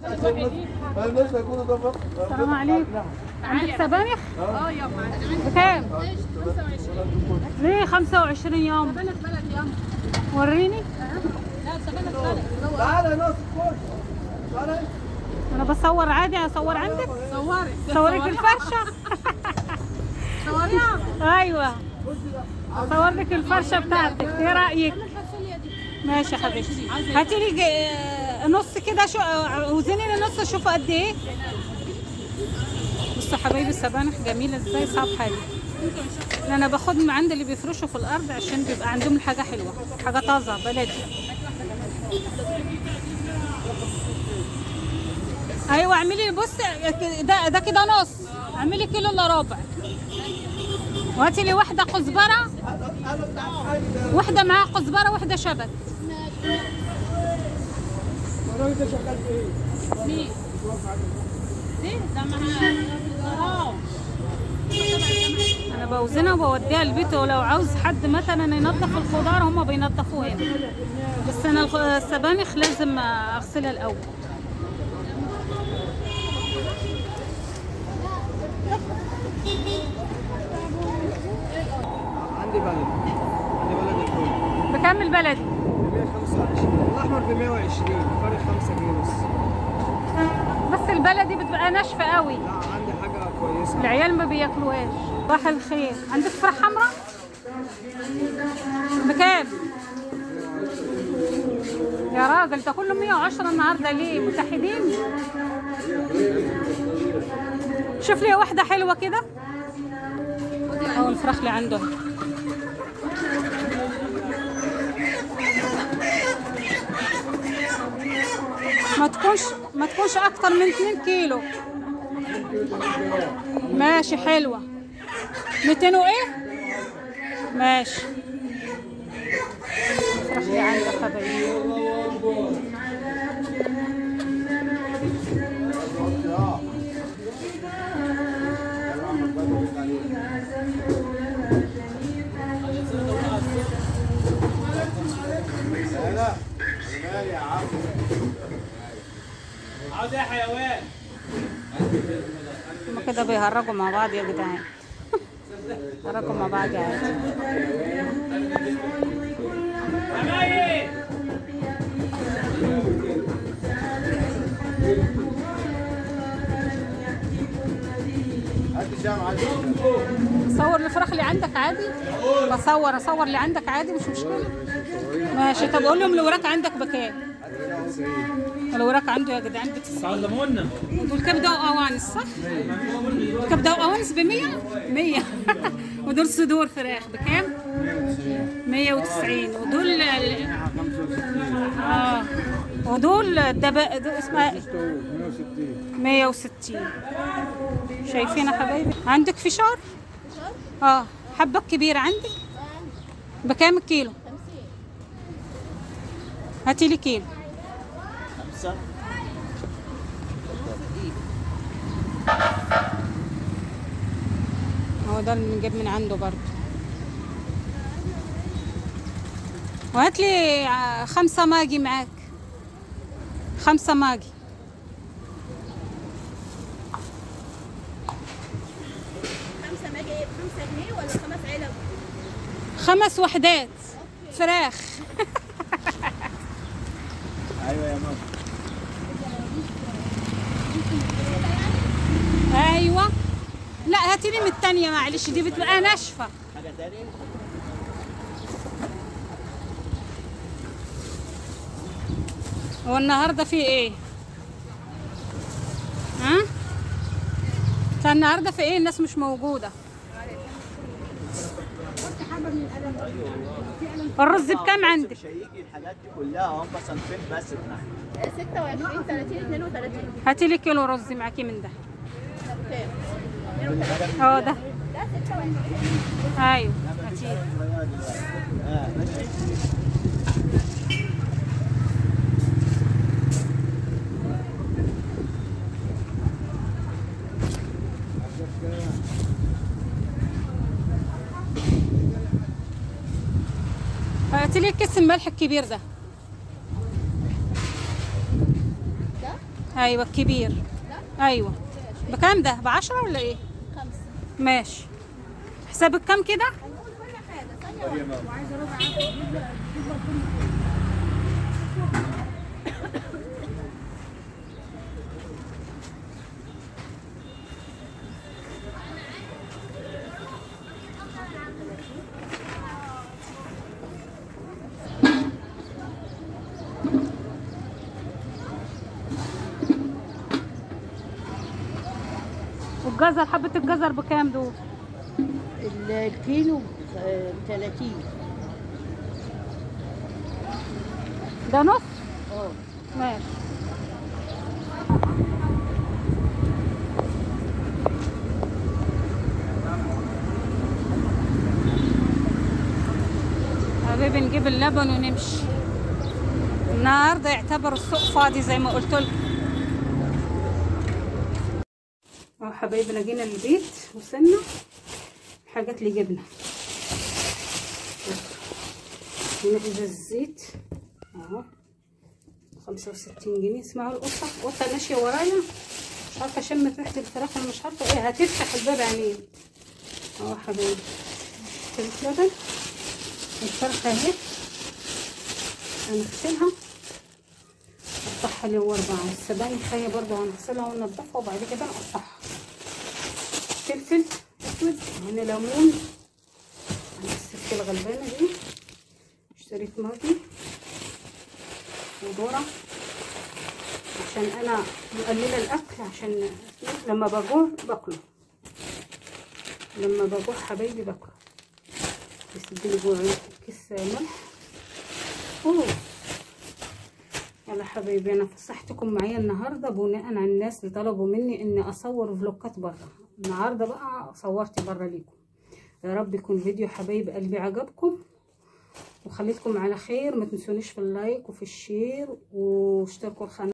السلام عليكم. عندك سبانخ؟ اه يما. بكام؟ 25. ليه 25 يوم؟ سبانخ بلد يما. وريني. لا سبانخ بلد. تعالى يا ناصر خش. تعالى. انا بصور عادي، اصور عندك؟ صوري. صورك الفرشة؟ صوريها. ايوه. اصور لك الفرشة بتاعتك، ايه رايك؟ ماشي يا حبيبتي. هاتي لي نص كده، شو وزني لي نص شوفوا قد ايه. بصوا حبايبي السبانخ جميلة ازاي، صعب حاجة. انا باخد من عند اللي بيفرشوا في الارض عشان بيبقى عندهم الحاجة حلوة، حاجة طازة بلدي. ايوه اعملي، بص ده كده نص، اعملي كيلو الا ربع. وهاتي لي واحدة كزبره، واحدة معاها كزبره واحدة شبت. الراجل ده شغال في ايه؟ مين؟ دي ده معاها. انا بوزنها وبوديها البيت، ولو عاوز حد مثلا ينظف الخضار هما بينظفوه هنا، بس انا السبانخ لازم اغسلها الاول. عندي بلد، عندي بلد الفول. بكام البلدي؟ ب 125، الاحمر ب 120، فرق 5 جنيه بس. بس البلدي بتبقى ناشفة قوي. لا عندي حاجة كويسة، العيال ما بياكلوهاش. صباح الخير. عندك فراخ حمراء؟ بكام؟ يا راجل ده كله 110 النهارده، ليه؟ متحدين؟ شوف لي واحدة حلوة كده. اهو الفراخ اللي عندهم. ما تكونش اكتر من 2 كيلو. ماشي حلوة. 200 وايه؟ ماشي. الفراخ اللي عندك حبايبي. عاوز ايه يا حيوان؟ هما كده بيهرجوا مع بعض يا جدعان. هرجوا مع بعض عادي. صور الفراخ اللي عندك عادي؟ بصور، اصور اللي عندك عادي مش مشكلة. ماشي. طب قول لهم الوراك عندك بكام؟ الوراك عنده يا جدعان ب90. علمونا. ودول كبده وقوانص صح؟ كبده وقوانص ب 100؟ 100. ودول صدور فراخ بكام؟ 190. ودول ودول اسمها 160. شايفين يا حبايبي؟ عندك فشار؟ فشار؟ حبة كبيرة عندك؟ بكام الكيلو؟ 50. هاتي لي كيلو. 5. هو ده اللي بنجيب من عنده برضه. وهات لي 5 ماجي معاك. 5 ماجي. 5 ماجي ايه؟ ب5 جنيه ولا 5 علب؟ 5 وحدات فراخ. ايوه يا ماما. ايوه. لا هاتي لي من الثانية معلش، دي بتبقى ناشفة. حاجة ثانية؟ هو النهارده في ايه؟ ها؟ النهارده في ايه؟ الناس مش موجودة. الرز بكام عندك؟ مش هيجي الحاجات دي كلها، هم صنفين بس. 26 30 32. هاتي لي كيلو رز معاكي من ده. بكام؟ اه ده. ده 26. ايوه هاتي. هاتي لي كيس الملح الكبير ده. ده؟ ايوه الكبير. ايوه. بكام ده؟ ب10 ولا ايه؟ 5. ماشي. حسابك كام كده؟ هنقول كل حاجة ثانية واحدة. وعايزه ربع. والجزر، حبة الجزر بكام دول؟ الكيلو 30. ده نص؟ اه ماشي. حبيبي نجيب اللبن ونمشي. النهارده يعتبر السوق فاضي زي ما قلت لكم. اهو حبايبنا جينا البيت، وصلنا الحاجات اللي جبنا. هنا الزيت اهو 65 جنيه. اسمعوا القطة، القطة ماشية ورايا، مش عارفه شمت ريحه الفراخ ولا مش عارفه ايه، هتفتح الباب عينين. اهو حبايبي اشتريت لبن، الفرخه اهي هنغسلها نقطعها اللي هو 4، والسبانخ هي برضه هنغسلها وننضفها وبعد كده نقطعها. فلفل اسود، هنا ليمون، الست الغلبانه دي. اشتريت ماجي وذره عشان انا مقلله الاكل، عشان لما بجوع باكله، لما بجوع حبايبي باكله. بس اديني جوع كيس ملح. اوه يلا حبايبي، انا فسحتكم معايا النهارده بناء على الناس اللي طلبوا مني اني اصور فلوقات بره. النهارده بقى صورت بره ليكم. يا رب يكون فيديو حبايب قلبي عجبكم، وخليتكم على خير. ما تنسونيش في ال like وفي ال share، واشتركوا القناة.